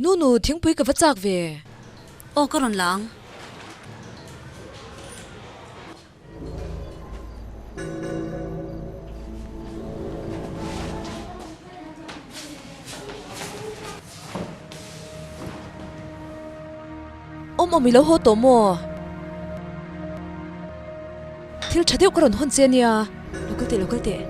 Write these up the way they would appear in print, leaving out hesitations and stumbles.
Nunu, thingpui ka va chak ve. Aw ka rawn la ang. Awm awm i lo haw tawh maw? Thil tha deuh ka rawn hawn che ania. Lo kal teh, lo kal teh.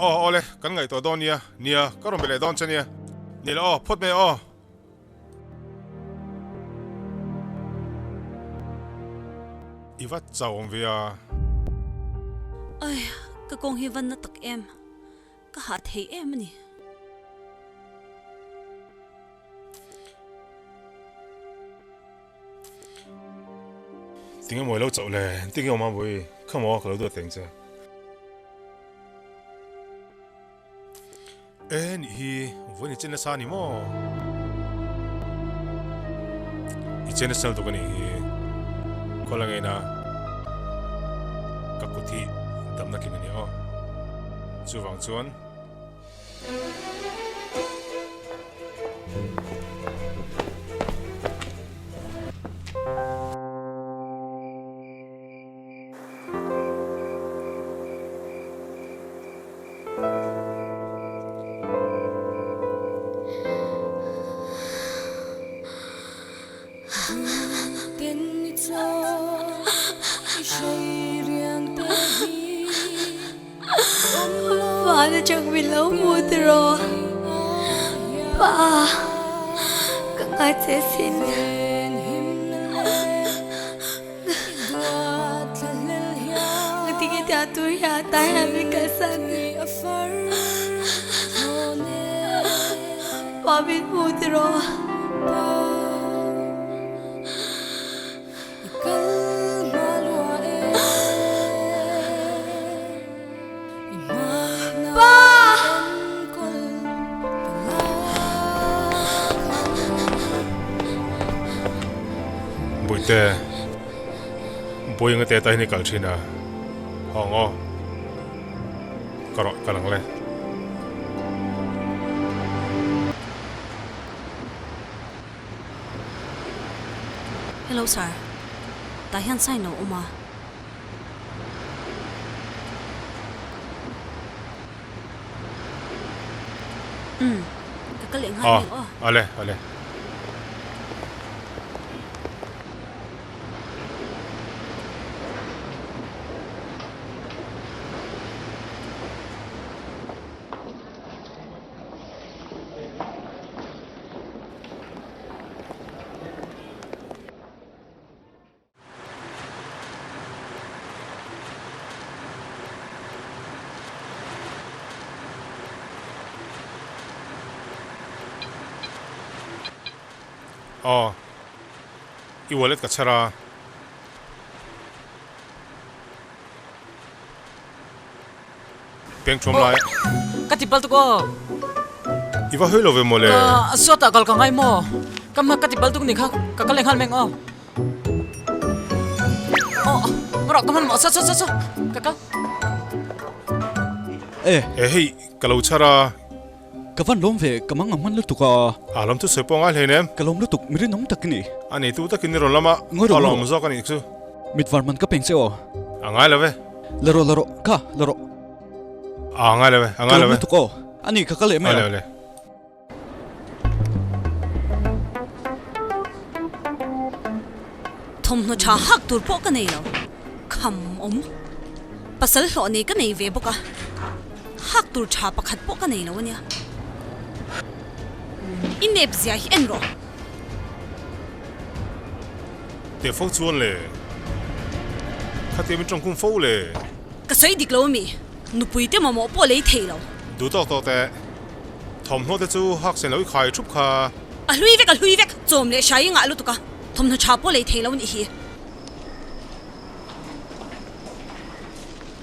Aw awle kan ngaihtuah dawn nia, nia ka rawn be leh dawn che nia, ni la aw phawt mai aw. I va chau awm ve a. Ai, ka kawng hi van na tak em. Ka hah thei em a ni. Tinge mawi lo chauh le, tinge awm a bawi, come on ka lo duat teng che. E nih hi, vawiin i chen nasa a ni maw? I chen nasa lutuk a nih hi. Khawl a ngeina ka kut hi damna tling a ni aw. Chuvang chuan. Van atang min lo hmu tiraw Pa ka ngai che sin. Ngatinge tiah tur hian tah hian min kalsan Pa min hmu tiraw. Pa! Buite, Buinga te ta hian i kal thin a, hawng aw, ka rawh kal ang le. Hello sir, tah hian sign lo awm a. Umm, ka kal leh nghal Aw, mek aw. Ale, ale. Aw, i wallet ka chhar a. Peng thawm lai. Ka ti pal tuk aw. I va hawi lo ve maw le. Ka suat ah kal ka ngai maw. Ka hma ka ti pal tuk ni kha ka kal leh nghal meng aw. Aw, rawh ka hman maw sa sa sa sa ka kal. E. E hei ka lo chhar a. Ka van lawm ve, ka mang a hman lutuk a. A lawm chu sawi pawh ngai hlei nem. Ka lawm lutuk, mi rinawm tak i ni. A neitu takin i rawn lam a, a lawm zawk a nih chu. Mit var man ka peng che aw. A ngai lo ve. La rawh, la rawh, kha, la rawh. A ngai lo ve, a ngai lo ve. Ka lawm lutuk aw. A ni, ka kal leh mai a. Ale, ale. Thawmhnaw tha hak tur pawh ka nei lo, kham awm. Pasal hlawh nei ka nei ve bawk a, hak tur tha pakhat pawh ka nei lo ania. I nep zia hi en rawh. Teh fo chuan le, khatia min tawngkhum fo le. Ka sawi dik lo ami? Nupui te mamawh pawh lei thei lo. Duh tawk tawk teh. Thawmhnaw te chu hak sen lo i khai thup kha. A hlui vek a hlui vek. Chawm leh hrai i ngah lutuk a, thawmhnaw tha pawh lei thei lo nih hi.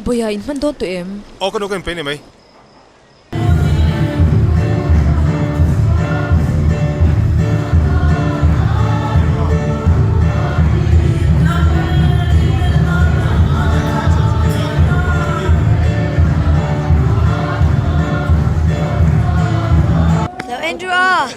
Bawiha in hman dawn tawh em? Aw ka nu ka inpeih ni mai. Lo Andrew a!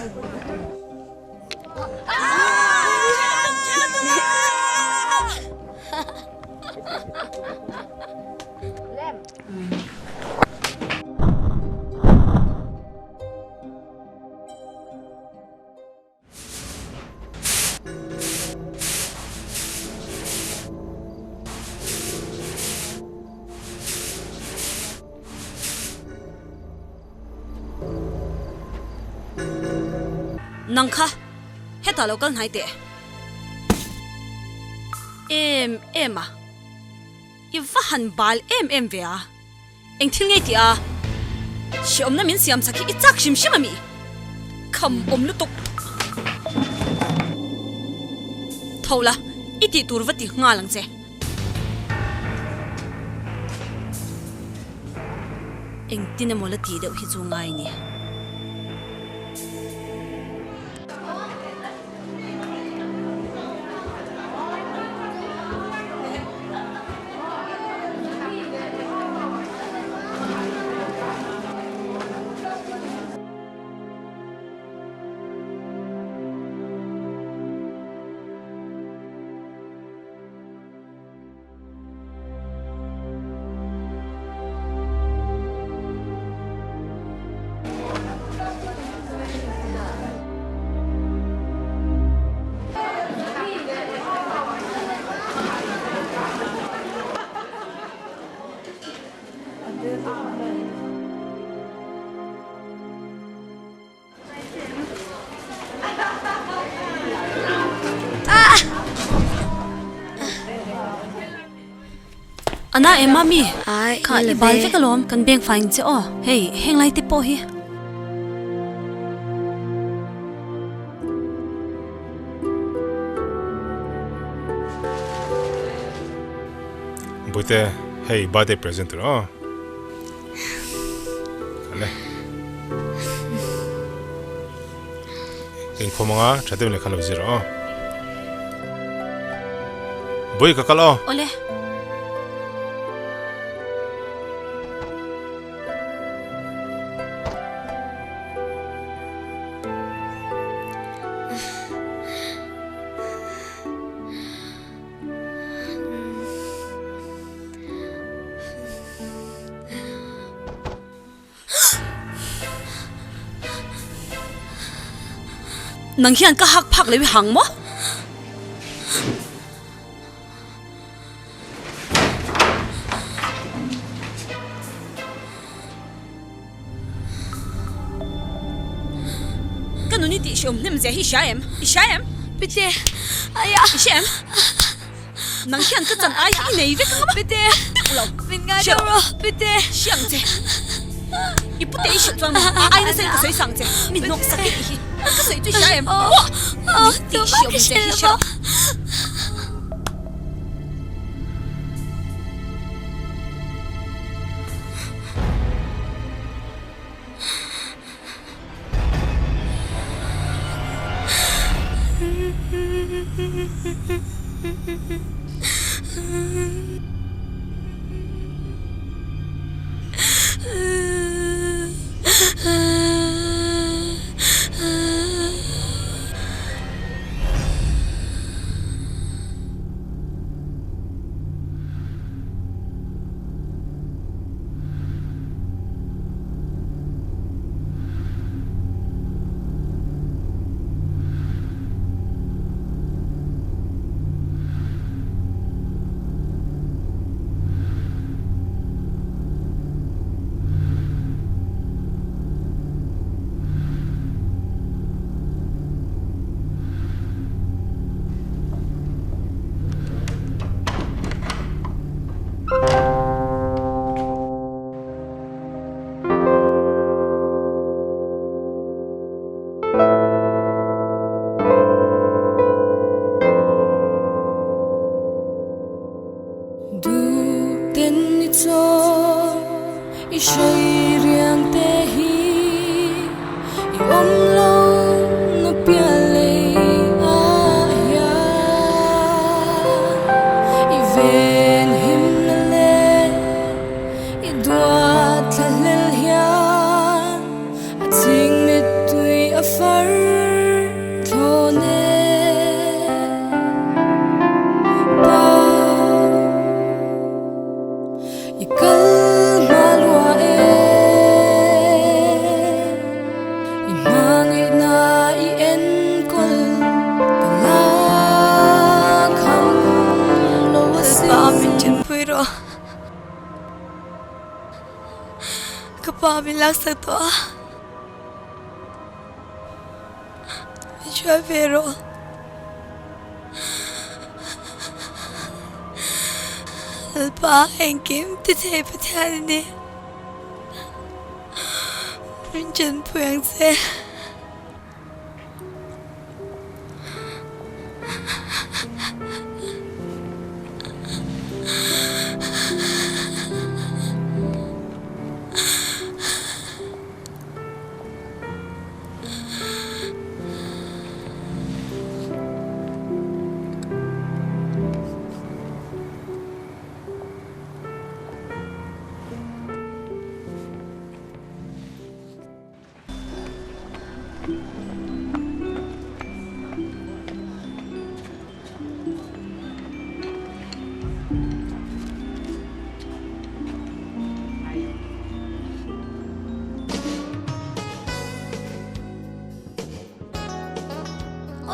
Nang kha hetah lo kal hnai teh em em a. I va han bal em em ve a, eng thil ngei tih a, hreawmna min siam chak hi i chak hrim hrim a mi? Kham awm lutuk. Tho la, i tih tur va ti nghal ang che. Engtin emaw la tih deuh hi chu ngai ni. Ana em mami? Kha i bal vek alawm kan beng fai ang che aw. Hei heng lai te pawh hi. Bawihte hei birthday present tur aw. Ale. Inkhawm anga tha deuh leh kha lo zir aw. Bui ka kal aw. Ole. Nang hian ka hak phak lo i hang maw? Ka nun i tih hreawm hnem zia hi i hria em? I hria em? Pite, aia. I hria em? Nang hian ka chan ai hi i nei vek ang a ma. Pite, Deuh lo. Min ngai deuh rawh, Pite. Hria ang che. I pute i hrilh chuan maw? A ai nasa in ka sawi sang che. Min hnawk sak i tih hi. Ka sawi chu i hria em? Maw? Min tih hreawm zia hi hria rawh. Ka pa min laksak tawh a, min hruai ve rawh. Lalpa engkim ti thei Pathian a ni, min chanpui ang che.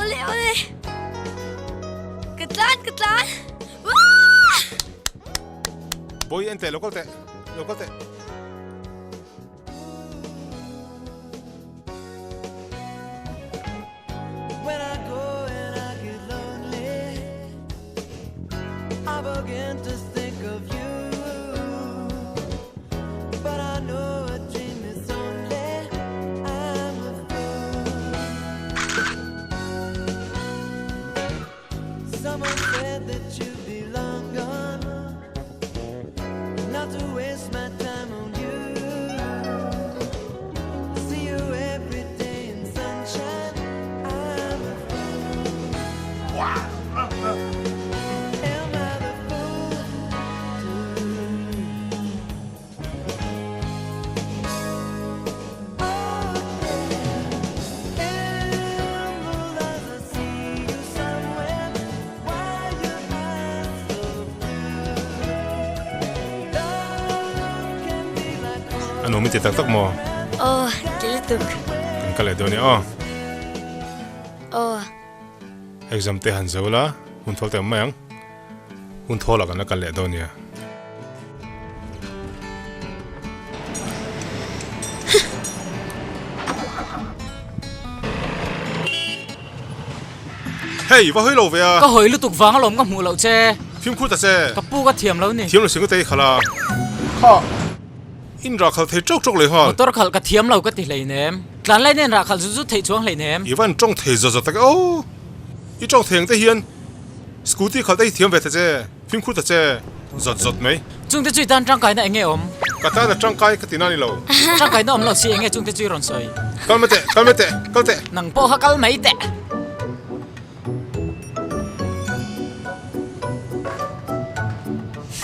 Ole ole. Ka tlan ka tlan. Boy en teh lo kal teh lo kal teh. A nuam i ti tak tak maw? Aw, ti lutuk. Kan kal leh dawn e aw. Aw. Exam te han zo la, hun thawl te awm mai ang. Hun thawl ah kan la kal leh dawn nia. Hei, va hawi lo ve a. Ka hawi lutuk vang alawm ka hmuh loh che. Fimkhur ta che. Ka pu ka thiam lo ni. Thiam lo si ngawt e i khalh a. Kha, in rah khalh thei tawk tawk leh nghal. Motor khalh ka thiam lo ka ti hleinem. Tlan lai nen rah khalh zut zut theih chuang hleinem. I van tawng thei zawt zawt tak e aw. I tawng thei ang te hian scooty khalh te hi thiam ve ta che. Fimkhur ta che zawt zawt mai. Chungte chu i tan tangkaina eng nge awm? Ka tan a tangkai ka ti na ni lo. Tangkaina awm lo si eng nge chungte chu i rawn sawi? Kal mai teh, kal mai teh, kal teh. Nang pawh kha kal mai teh.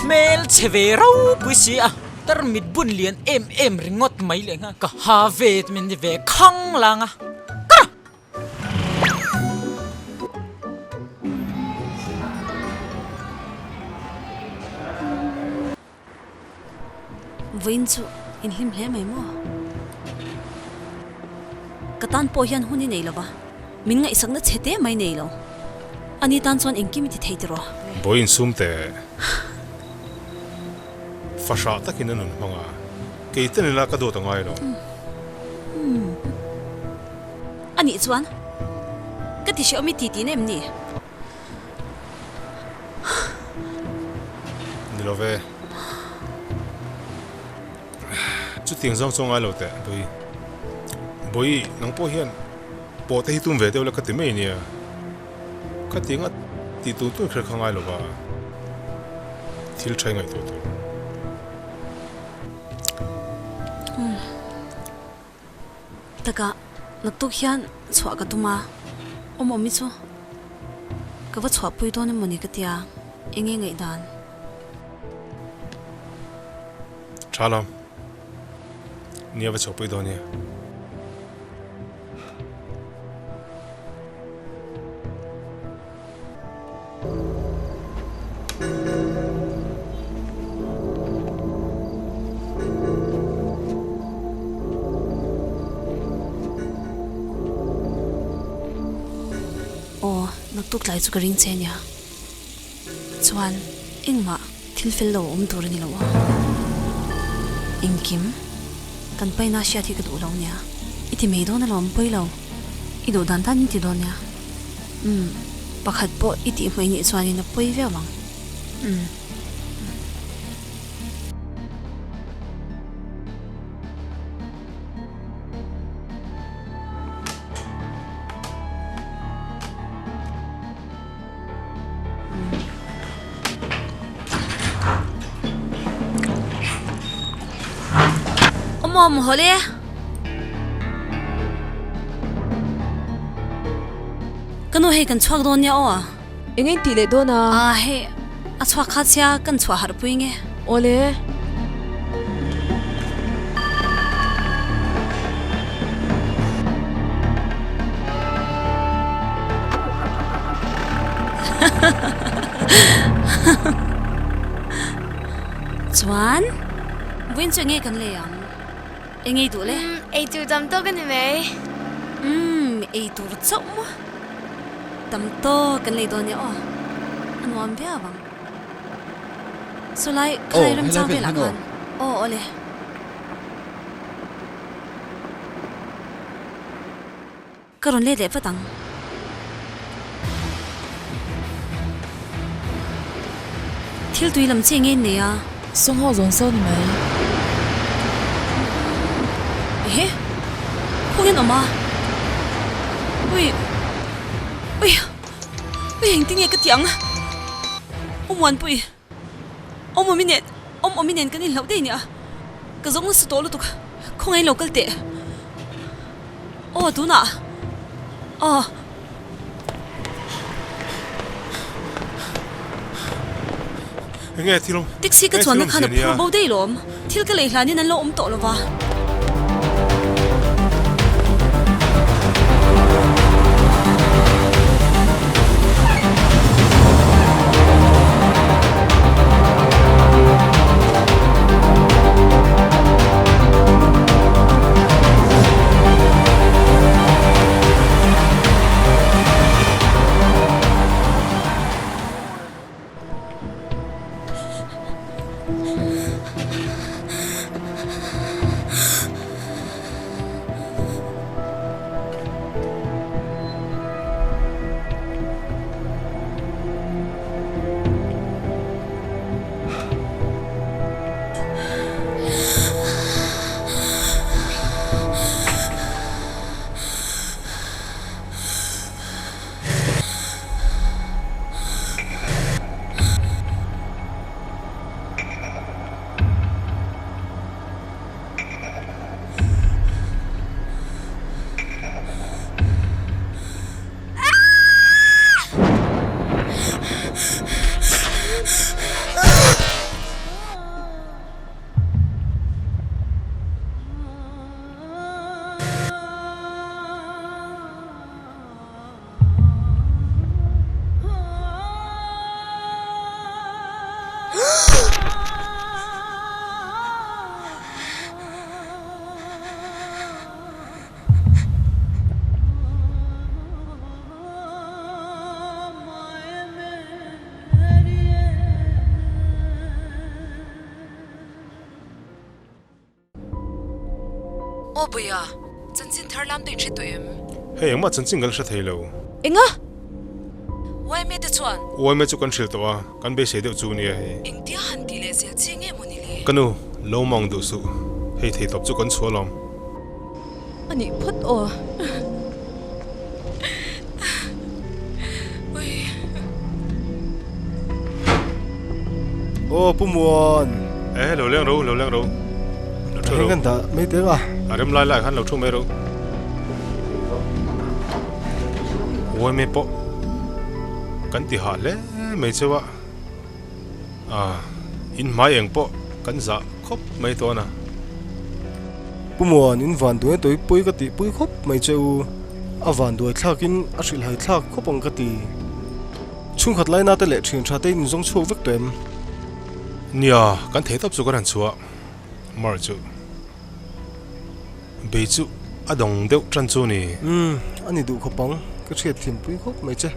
Hmel chhe ve ropui si a, tarmit bun lian em em ringawt mai leh nghal. Ka ha ve min ni ve khang lang a. Kara! Vawiin chu in hlim hle mai maw? Ka tan pawh hian hun i nei lova, min ngaihsakna chhe te mai nei lo. Ani tan chuan engkim i ti thei tiraw? Vawiin sum teh fahrah takin a nun hmang a, kei ten ila ka dawt a ngai lo. A nih chuan ka ti hreh awm i ti tihna em ni? Ni lo ve. Chutiang zawng chu a ngai lo teh, Bawi. Bawi, nang pawh hian pawh te hi tum ve deuh la ka ti mai nia. Khatiang a tih tun tun kher kha ngai lo va, thil tha i ngaihtuah tur. Taka naktuk hian chhuah ka tum a, awm awm hi chu ka va chhuahpui dawn em mawni ka tia, eng nge ngaihdan? Tha lam, nia va chhuahpui dawn nia. Aw, naktuk tlai chu ka ring che ania. Chuan engmah thil fel lo a awm tur a ni lo a. Engkim kan paina hriat hi ka duh lo nia. I ti mai dawn alawm pawi lo. I duh dan dan in ti dawn nia. Umm, pakhat pawh i tih hmai nih chuanin a pawi viau ang. Umm. Awm awm haw le. Ka nu hei kan chhuak dawn nia aw. Eng in tih leh dawn a? Aa hei a chhuak kha chhia kan chhuah harh pui nge. Awle. Chuan vawiin chu enge kan lei ang? Eng ei duh le? Umm, ei tur tam tawk a ni mai. Umm, ei tur chauh maw? Tam tawk kan lei dawn nia aw, a nuam viau ang. Sawlai khalai remchang velah khan aw awle. Ka rawn let leh vat ang. Thil tui lam chi nge in nei a? Sawnghaw zawn so ni mai. Ehe! Khaw in awm a? Ui! Ui! Ui engtin nge ka tih ang? Awmuanpui! Awm awm i nen, awm awm i nen kan inhlauh daih nia. Ka zawng nasa tawh lutuk, khawngaih in lo kal teh. Aw tunah, aw. Enge thil awm? Taxi ka chuanna khan a phur bo daih lawm. Thil ka lei hlanin an lo awm tawh lova. Aw Buia, chanchin thar lam te in hre tawh em? Hei engmah chanchin kan hre thei lo. Enga? Uaime te chuan? Uaime chu kan hrilh tawh a, kan beisei deuh chu nia hei. Engtia han tih leh zel chi nge maw ni le? Ka nu, lo mang duh suh. Hei thei tawp chu kan chhuah alawm. A nih phawt aw. Ui. Aw Pu Muan. Eh lo leng ro, lo leng ro. Lo thu ro. Kan dah mai teng a. A rem lai lai khan lo thu mai ro. Uaime pawh kan ti hah hle mai cheu a, ah in hmai eng pawh kan zah khawp mai tawn a. Pu Muan, in vanduai tawi pawi ka tih pui khawp mai che u, a vanduai thlakin a hrilhhai thlak khawp ang ka ti. Chhungkhat laina te leh thian tha te in inzawng chhuak vek tawh em? Nia, kan thei tawp chu kan han chhuah mar chu. Bei chu a dawng deuh tan chu ni. Umm, a ni duh khawp ang, ka hriat thiam pui khawp mai che.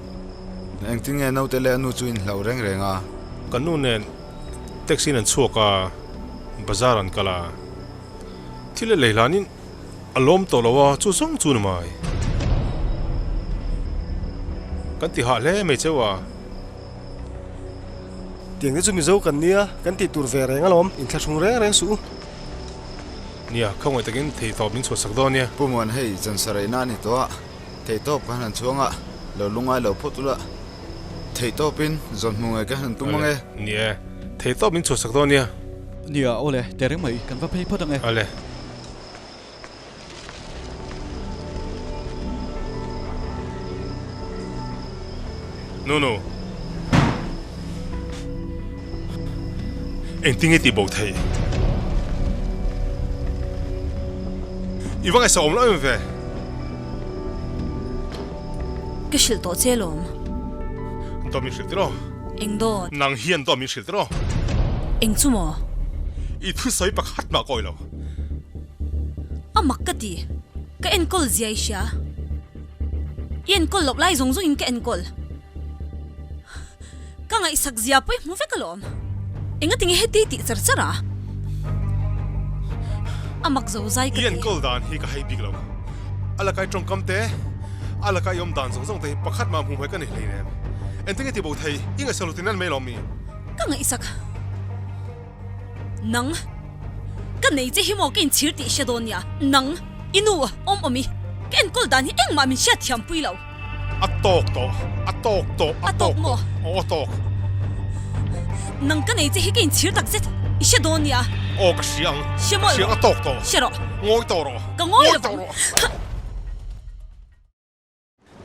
Engtin nge naute leh a nu chu in hlauh reng reng a? Kan nu nen taxi in an chhuak a, bazar an kal a. Thil a lei hlanin a lawm tawh lo a, chu zawng chu ni mai. Kan ti hah hle mai cheu a. Tiang te chu Mizo kan nia, kan tih tur ve reng alawm, inthlahrung reng reng suh u. Nia, khawngaih takin theihtawp min chhuahsak dawn nia. Pu Muan hei zan sarei na a ni tawh a, theihtawp ka han chhuang a, lo lungai lo phawt ula, theihtawpin zawn hmu ngei ka han tum ang e. Ni e, theihtawp min chhuahsak dawn nia. Nia, awle, tehreng mai, kan va phei phawt ang e. Awle. Nunu. Engtin nge tih bo theih? I va ngaihsak awm lo em ve? Ka hrilh tawh che lawm. Dawt min hrilh tiraw? Eng dawt? Nang hian dawt min hrilh tiraw? Eng chu maw? I thusawi pakhat mah ka awih lo. A mak ka ti. Ka enkawl zia i hria. I enkawl loh lai zawng zawngin ka enkawl. Ka ngaihsak zia pawh i hmu vek alawm. Engatinge heti tih char char a? A mak zo zai ka ti. I enkawl dan hi ka hei bik lo. A laka i tawngkam te, a laka i awm dan zawng zawng te hi pakhat mah hmuh hmai ka nei hleinem. Engtinge ti bo thei? I ngaihsak lo tin an mai lawm mi? Ka ngaihsak. Nang, ka nei che hi maw ka inchhir tih hre dawn nia. Nang, i nu awm awm i, ka enkawl dan hi engmah min hriat thiam pui lo. A tawk tawh, a tawk tawh, a tawk tawh, aw a tawk. Nang ka nei che hi ka inchhir tak zet, i hre dawn nia. Aw ka hria ang, Hre mawlh hria ang, a tawk tawh. Hre rawh. Ngawi tawh rawh. Ka ngawi lo vang.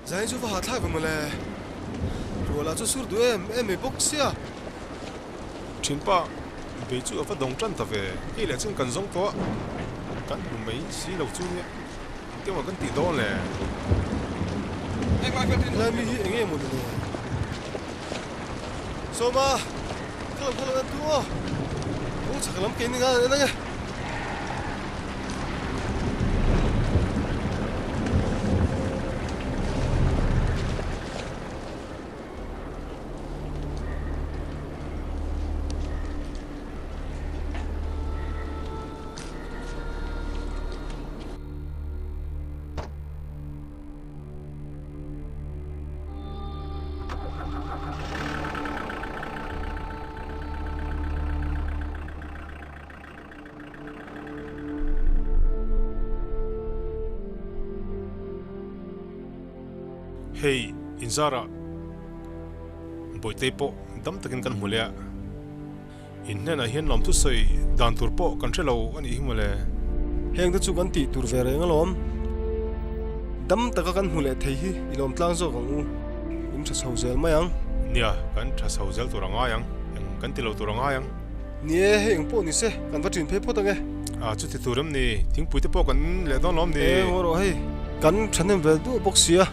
Zai chu va hahthlak ve mawle. Ruala chu sur duh em em mai bawk sia. Thinpa, bei chu a va dawng tan ta ve. Hei leh chuan kan zawng tawh a, kan hmu mai si lo chu nia. Engtin maw kan tih dawn le? Helai mi hi eng nge maw ni le? Sawma, ka lo kal ang tu aw. Kawng chhak lam keini ngai an en ang e. Hei inzarah Bawihtei pawh dam takin kan hmu leh a, in hnenah hian lawmthu sawi dan tur pawh kan hre lo a nih hi mawle. Heng te chu kan tih tur ve reng alawm. Dam taka kan hmu leh thei hi i lawm tlang zawk ang u. In tha chho zel mai ang. Nia, kan tha chho zel tur a ngai ang. Eng kan ti lo tur a ngai ang. Ni e, hei eng pawh ni se, kan va ṭin phei phawt ang e. A, chuti tur em ni? Thingpui te pawh kan leh dawn lawm ni? E, ngaw rawh hei, kan ṭhahnem ve duah bawk si a,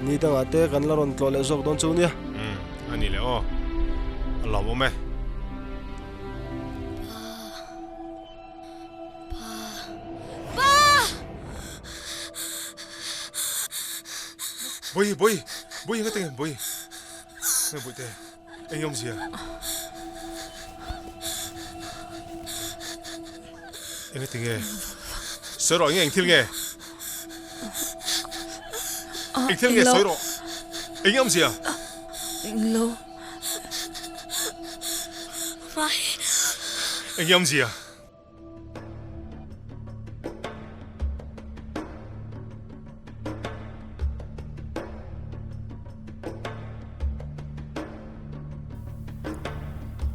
ni dangah te kan la rawn tlawh leh zawk dawn chu nia. Umm, a ni leh aw, a lawmawm e. Pa, pa, pa! Bawihi, bawihi, bawihi nga tinge, bawihi, nge bawihte. Eng awmzia? Eng ati nge? Sawi rawh, eng eng thil nge? Eng thil nge sawi rawh? Eng awmzia? Eng lo. Vai. Eng awmzia?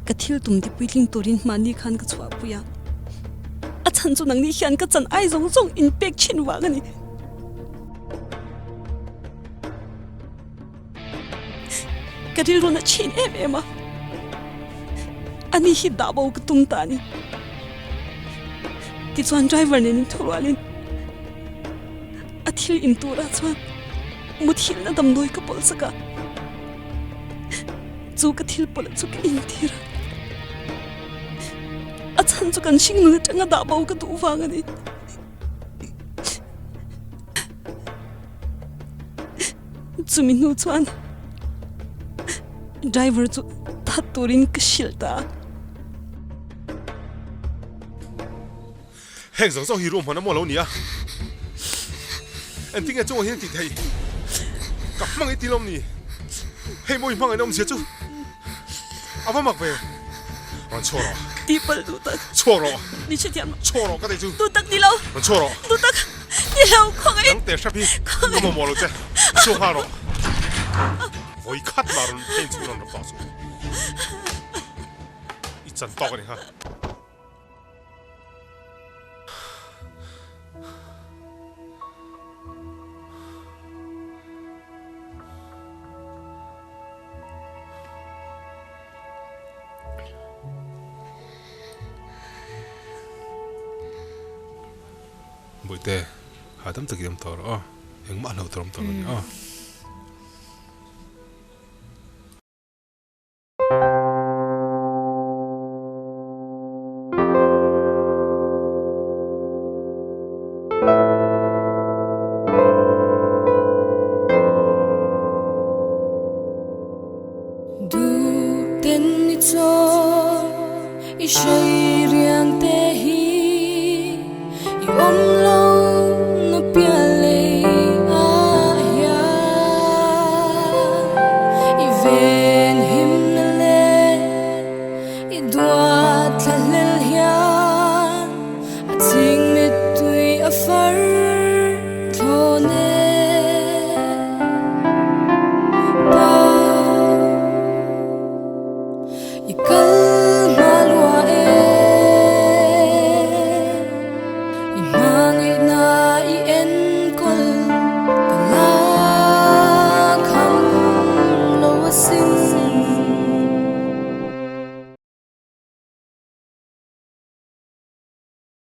Ka thil tum ti puitling turin mahni khan ka chhuahpui a, a chhan chu nangni hian ka chan ai zawng zawng in pek thin vang a ni. Ka rilru na thin em em a, ani hi dah bo ka tum ta a ni. Tichuan driver nen in thurualin a thil in turah chuan muthilhna damdawi ka pawlh sak a, chu ka thil pawlh chu ka intir a, a chhan chu kan hringnun atanga dah bo ka duh vang a ni. Chumi hnu chuan driver chu that turin ka hrilh ta a. Heng zawng zawng hi ruahman a maw lo nia. Engtin nge chungah hian tih theih? Ka hmangaih ti lawm ni? Hei mawi hmangaihna awmzia chu a va mak ve. Rawn chhuak rawh. Tihpalh duh tak. Chhuak rawh. Ni hrethiam lo. Chhuak rawh ka tih chu. Duh tak ni lo. Rawn chhuak rawh. Duh tak ni lo khawngaih. Nang teh hrep hi ka mamawh lo che. Chhuak nghal rawh. Vawi khat mah rawn phei chu rawn rawp tawh suh. I chan tawk a ni kha. Bawihte, hahdam takin awm tawh rawh aw, engmah hlauh tur awm tawh lo nia aw.